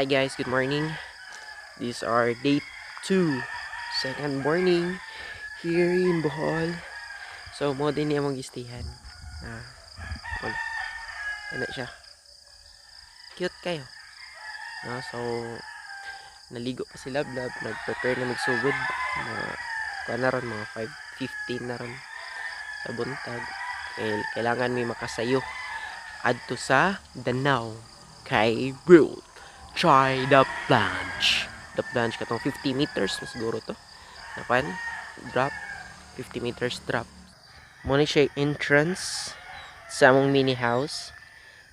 Hi guys, good morning. This is our day 2, second morning here in Bohol. So, mao din niya among gistayan. Ah, wala. Ano siya? Cute kayo. No, so, naligo pa si Love Love, nag-prepare na magsugod. Mga, kuha na ron, mga 5:15 na ron sa buntag. Eh, kailangan may makasayo adto sa Danao kay we'll try the plunge. The plunge katong 50 meters na siguro to. Napan drop 50 meters drop. Mao ni siya entrance sa among mini house.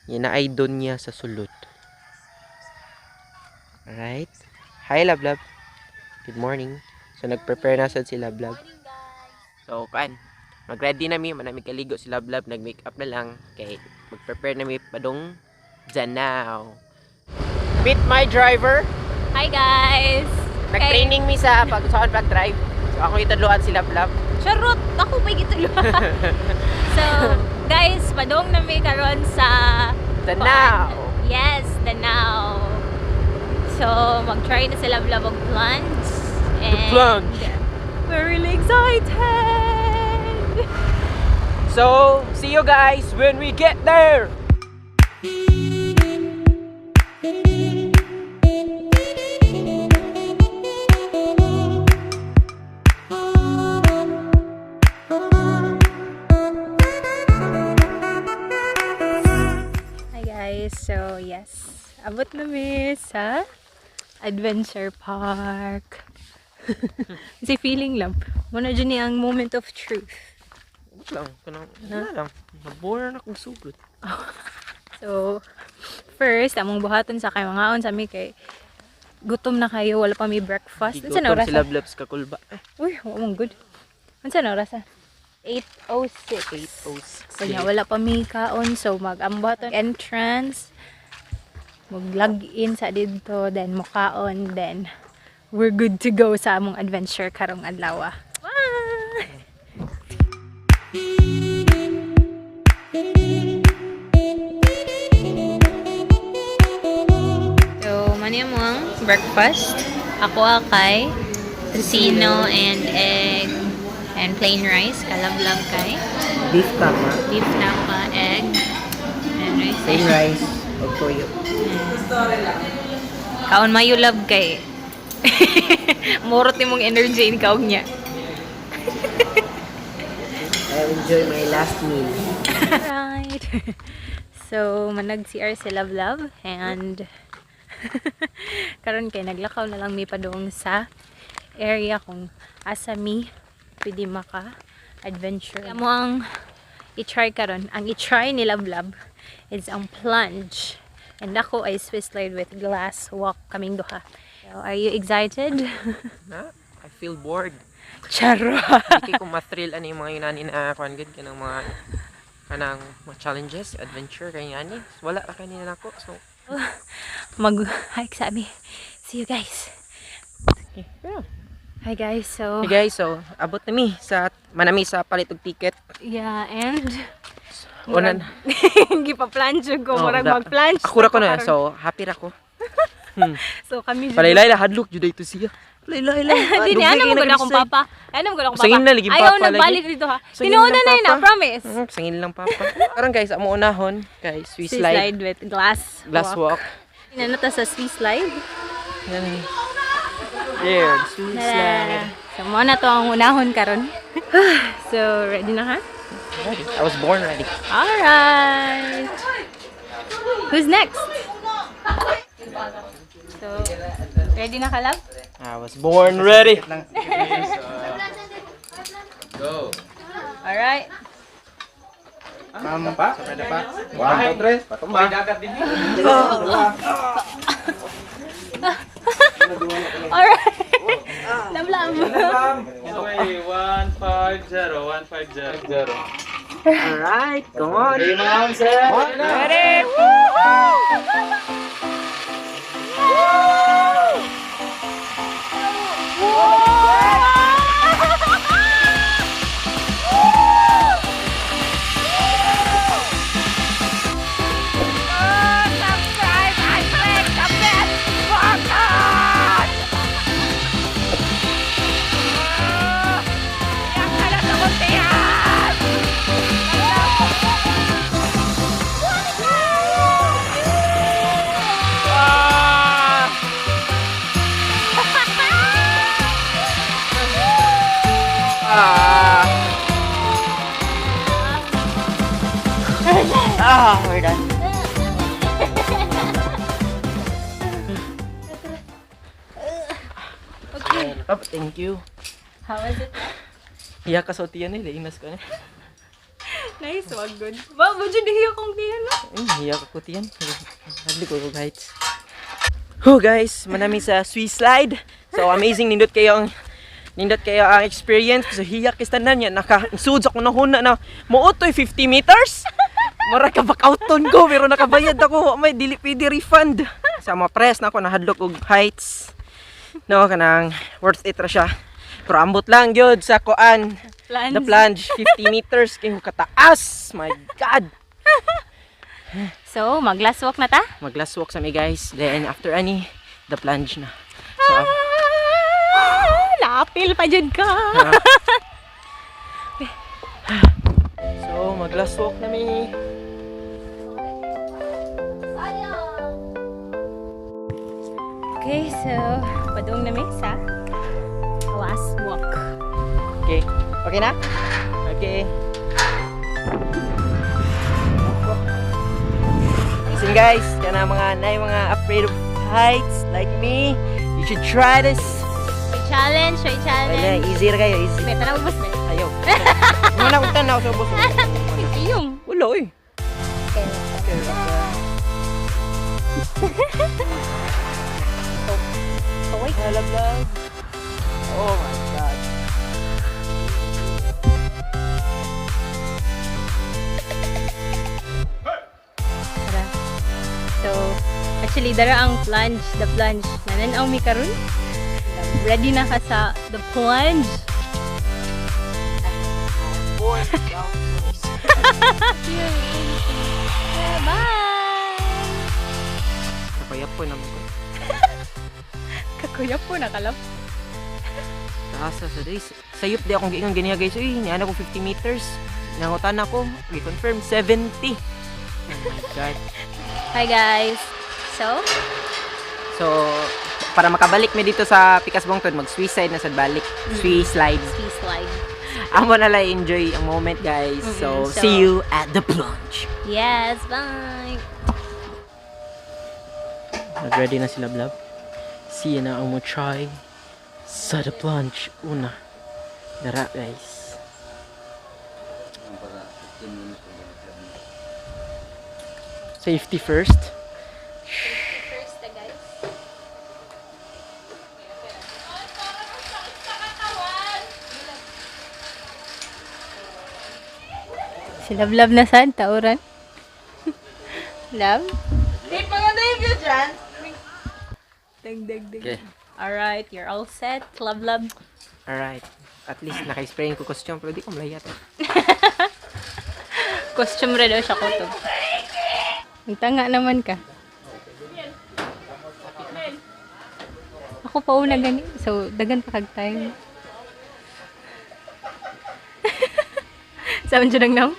Yan na ay doon niya sa sulod. Alright. Hi, Love Love. Good morning. So nag-prepare na sad si Love Love. So kan mag-ready na mi, manami kaligo si Love Love, nag-makeup na lang kay mag-prepare na mi padong Danao. Meet my driver. Hi guys! Nag-training mi sa pag saan pag-drive. So ako itudloan si Love Love. Charot! Ako pa gitulo. So, guys, padong na mi karon sa Danao. Yes, Danao. So, mag-try na sila Love og plunge. The And plunge. we're really excited! So, see you guys when we get there. Hi guys! So, yes. Abot na mi sa Adventure Park. Kasi feeling lang. Muna dyan ni ang moment of truth. Wala lang, kanang wala lang. Nabore na kong sugod. So, first, among buhaton sa kay mangaon sa mi kay gutom na kayo, wala pa mi breakfast. Unsa na Gigutom oras? si Love Love sa kakulba. Eh, Uy, wa mong good. Unsa na oras? 8:06. 8:06. Kanya wala pa mi kaon, so mag-ambuhaton entrance, mag-log in sa didto, then mukaon, then we're good to go sa among adventure karong adlaw. Bye! So, mani mo ang breakfast. Ako kay tocino and egg and plain rice. Kalablab kay Beef tapa, beef tapa, egg, and rice. plain rice, o toyo. Kaon mayo, love, kay murot ni mong energy in kaog niya. I enjoy my last meal. Right. So, manag CR si Love Love and karon kay naglakaw na lang mi padung sa area kung asa mi pwede maka adventure. Amo ang i-try karon, ang i-try ni Love Love is ang plunge. And ako ay Swiss slide with glass walk kaming duha. So, are you excited? Na, I feel bored. Charot! Hindi ko ma-thrill ano yung mga yunani na kuan gud kanang mga challenges, adventure kay ani. Wala ra kanina nako. So, Mag-hike sa ami. See you guys. Okay. Yeah. Hi guys, so Hey guys, so abot na mi sa manami sa palit og ticket. Yeah, and Unan. gipa-plunge ko, Oh, murag mag-plunge. Ako ra ko na, so happy ra ko. So kami Palaylay la hadlok jud ito siya. Palaylay la. Di ni ano mo gud akong papa. Ano mo gud akong papa. Sangin na, lagi Ayaw papa, lagi. nagbalik dito ha. Sangin Tinuod lang, na na, papa. promise. Sangin lang papa. Karon guys, amo unahon kay Swiss Swiss slide, slide with glass glass walk. Inano ta sa Swiss slide? Yan. There, Swiss slide. So mo na to ang unahon karon. So ready na ka? Ready. I was born ready. Alright. Who's next? So, ready na ka, love? I was born ready. Go. Alright. Ma'am, pa? Sabay na pa? One, two, three. Patumba. Alright. Love, love. Okay, 150, 150. 0. Alright, come on. Okay, ma'am, sir. Ready? Subscribe and click the bell. Ah, we're done. Okay. Oh, thank you. How was it? Hiya ka sa tiyan eh, lainas ka na. Nice, wag good. Ba, budyo dihiyo kong tiyan na. Ay, hiya ka ko tiyan. Hadli ko ko heights. Huh guys, manami sa Swiss slide. So amazing, nindot kayo ang experience. So hiya kay tanan niya naka sud sa kunahuna na muutoy 50 meters. Mura ka back-outon ko pero nakabayad ako. May dili pwede refund. Sa mga press na ako nahadlok og heights. No, kanang worth it ra siya. Pero ambot lang gyud sa kuan. Plunge. The plunge 50 meters kay kataas. My God. So, mag last walk na ta? Mag last walk sa mi guys. Then after ani, the plunge na. So Ah, naapil pa jud ka. So mag last walk na mi. Okay, so padung na mi sa last walk. Okay. Okay na? Okay. Listen guys, kana mga na mga afraid of heights like me, you should try this. May challenge, may Wala, challenge. easy ra kayo, easy. May tanaw bus na. Ayaw. Muna kong tanaw sa ubos. Iyong. Wala eh. Kaway. Love, love. Oh my God. Tara. So, actually, dara ang plunge, the plunge. Nananaw mi karon. Ready na ka sa the plunge. Born down. Bye! Kapayap po naman ko. Kakuya po, nakalap. Taas sa days. Sayop di akong giingon ganiya guys. Uy, niana ko 50 meters. Nangutan ako. Gi-confirm 70. Oh my God. Hi guys! So, So, para makabalik mi dito sa Pikas Bongtod, mag-suicide na sa balik. Suicide. ski slide. Amo na lang enjoy ang moment guys. So, So- see you at the plunge. Yes, bye! Nag-ready na sila, Blab. See you na ang mo try sa the plunge. Una. Dara, guys. Safety first. First, guys. Si Love Love na saan? Tauran? Love? Di, maganda yung view dyan. Dag, dag, dag. Alright, you're all set. Love, love. Alright. At least naka-spray ko costume pero di ko malayat. Costume rin daw siya ko to. Ang tanga naman ka. Ako pa una gani. So, dagan pa kag time. Saan dyan ang nam?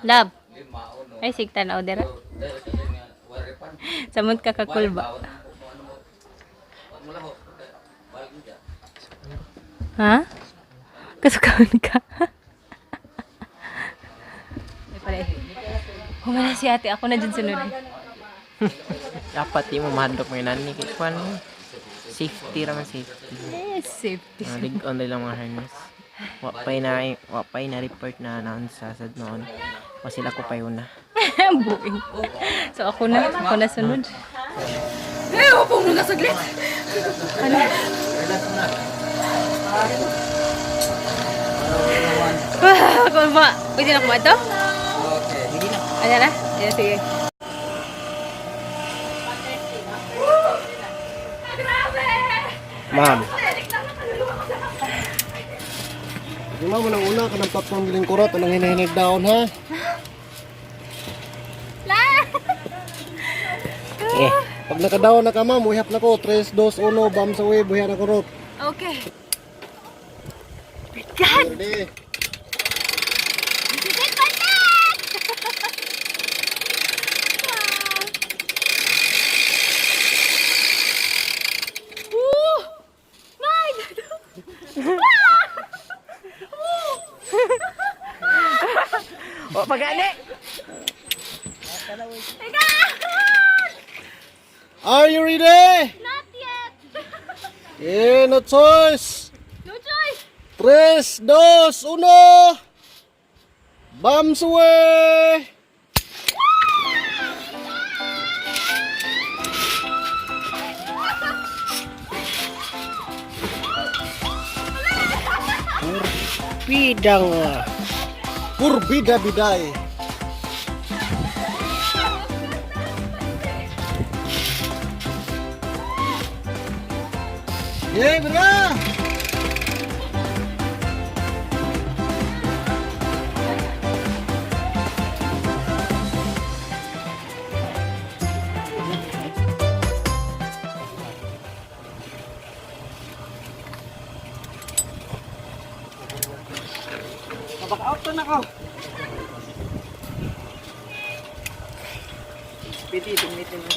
Love. Ay, sigta na dira. Samot ka kakulba. Ha? Kasukaon ka. Ay, pala eh. Humana si ate. Ako na dyan sunod. Dapat di mo mahadlok mo nani kay kwan. Safety ra man safety. Eh, safety. Mga lig-on na lang mga harness. Wa pa'y na report na naunsa sad noon. O sila ko pa yun na. Buing. So ako na. Ako na sunod. Eh, upo muna saglit. Ano? Ah, ako ba? Pwede na kumato? Okay. Ano na? Ayan, sige. Ma'am. Di mo nang una ka ng platform giling kurot anang hinahinag down ha. Eh, Pag naka-down na ka ma'am, uhap na ko 3 2 1 bam sa wave buhi na kurot. Okay. God. Ready. My God! pa gani. Are you ready? Not yet. Eh, no choice. No choice. Tres, dos, uno. Bombs away! Purbidang Purbida biday. Yeah, bra! Out na ko. Pwede gamitin mo.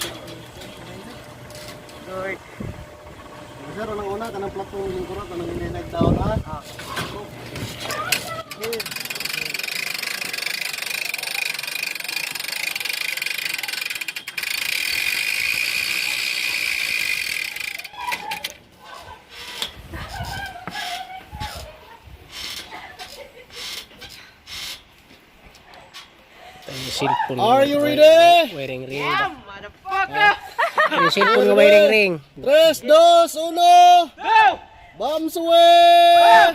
Lord. Sir, unang una, kanang platong lingkuran, kanang hindi nagdaon ha? Yung cellphone. Are you ready? Wearing ring. Yeah, motherfucker! Yung cellphone nga wearing ring. Tres, dos, uno! Go! Bombs away!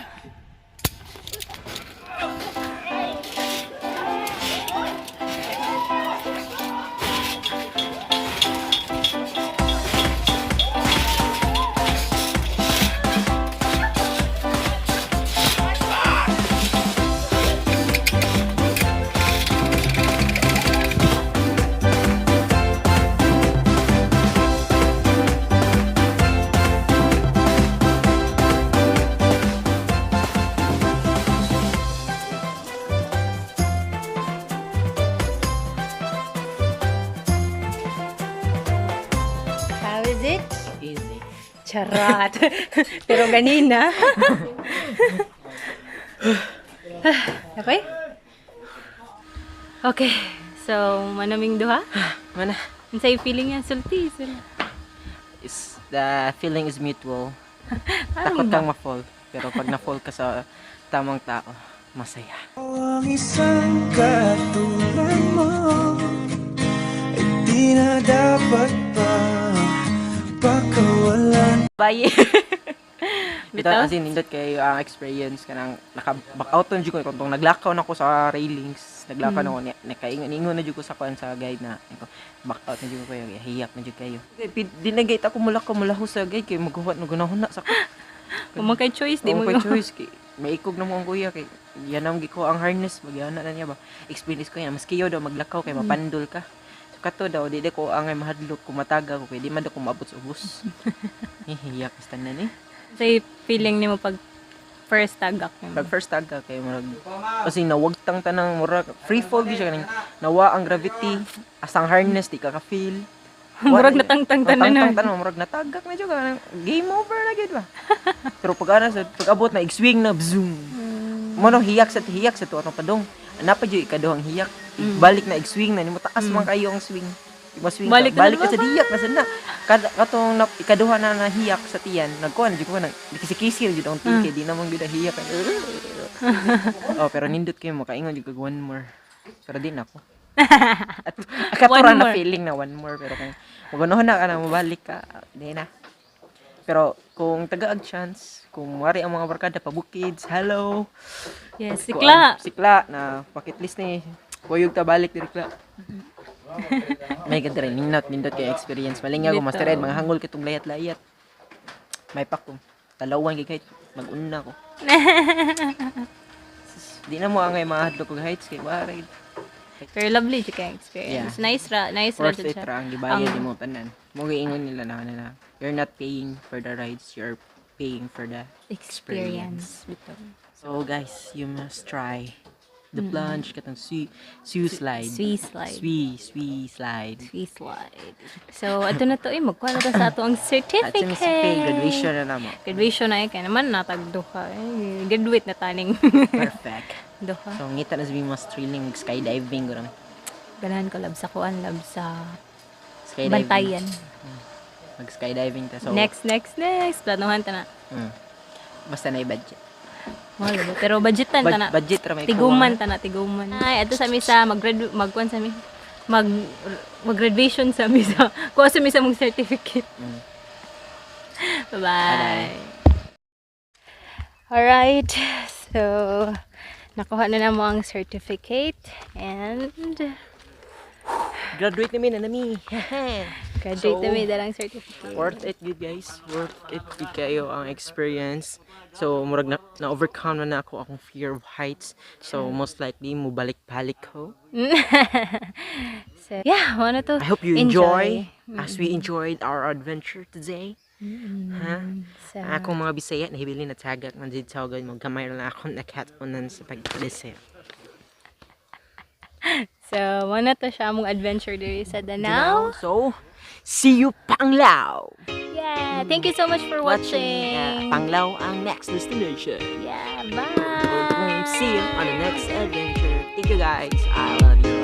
How is it? Easy. Charot. Pero ganina. Okay? Okay. So, manaming duha? Mana? Unsay feeling yan? Sulti. Is the feeling is mutual. Takot kang ma-fall, pero pag na-fall ka sa tamang tao, masaya. Ang isang katulad mo ay di na dapat pa pakawalan. Bye. Ito Bitaw? as in nindot kay ang experience kanang naka back out na jud ko kung naglakaw na ko sa railings, naglakaw na ko ni nakaingon ingon na jud ko sa kuan sa guide na ko back out na jud ko kayo, hiyak na jud kayo. Kay di na gate ako mulakaw mulaho sa guide kay maghuwat no gunahon na sa ko. Kung kay choice, di mo Di mo choice kay maikog na mo ang kuya kay yan ang giko ang harness magyana na niya ba. Experience ko yan mas kiyo daw maglakaw kay mapandol ka. So kato daw di di ko angay mahadlok kung mataga ko kay di man daw ko maabot sa ubos. Hihiyak basta na ni. Unsay feeling nimo pag first tagak nimo? Pag first tag ka kay murag kasi nawagtang tanang murag free fall di siya kaning nawa ang gravity asang harness di ka ka feel. Murag natangtang tanan Natangtang tanan murag natagak na jud ka kanang game over na gyud ba. Pero pag ana sa pag-abot na i-swing na zoom. Mo no hiyak sa tuwa padong. Napa jud ikaduhang hiyak. Balik na i-swing na nimo taas man kayo ang swing. Maswing Balik balik na ka, balik ka naman. sa diyak na sad na. Kada katong na, ikaduha na na hiyak sa tiyan, nagkuan jud ko nag kisi-kisi jud ang tiyan kay di naman gud hiyak. Oh, pero nindot kayo makaingon jud kag one more. Pero di na ako. At katura One na more. feeling na one more pero kung magunohon na ka na mabalik ka, di na. Pero kung tagaag chance, kung wari ang mga barkada pa bukids, hello. Yes, Kuan, sikla. Sikla na bucket list ni. Kuyog ta balik diri kla. May ganda rin, nindot, nindot kay experience. Malinga ko, master ed, mga hangol kitong layat-layat. May pak ko. Talawan kay kahit mag-una ko. Sus, di na mo angay mahadlok og heights kay wari. Pero lovely jud kay experience. Yeah. Nice ra, nice ra Worth jud it siya. ra ang gibayad Ang- nimo tanan. Mo giingon nila na na you're not paying for the rides, you're paying for the Experience. Bitaw. So guys, you must try the plunge katong sui sui slide. Sui slide. Sui sui slide. Sui slide. So, ato na to eh. Magkuha na to sa ato ang At certificate. sa Miss Faye, graduation na namo. Graduation na eh. Kaya naman natagdo ka eh. Graduate na taning. Perfect. Duha. So ngita na sabi mas thrilling mag skydiving gud. Ganahan ko, love, sa kuan, love, sa Skydiving. Bantayan. Mag skydiving ta, so Next, next, next. Planuhan ta na. Basta na budget. Wala ba? Pero budgetan ta na. Budget ra may Tiguman ta na, tiguman. Ay, ato sa mi sa mag magkuan sa mi. Mag graduation sa mi sa kuha sa mi sa mong certificate. Bye-bye. Bye-bye. Alright. So, nakuha na namo ang certificate and Graduate na mi na nami. Graduate So, na mi dalang certificate. Worth it gud, guys. Worth it gud kayo ang experience. So murag na overcome na nako akong fear of heights. So most likely mubalik-balik ko. So, yeah, mao to. I hope you enjoy, as we enjoyed our adventure today. Ha? So, Akong mga Bisaya nahibilin na tagak man dito gud mo gamay ra akong nakat-unan sa pagdeseo. So, mao na to siya among adventure diri sa Danao. So, see you, Panglao. Yeah, thank you so much for watching. Panglao ang next destination. Yeah, bye. See you on the next adventure. Thank you, guys. I love you.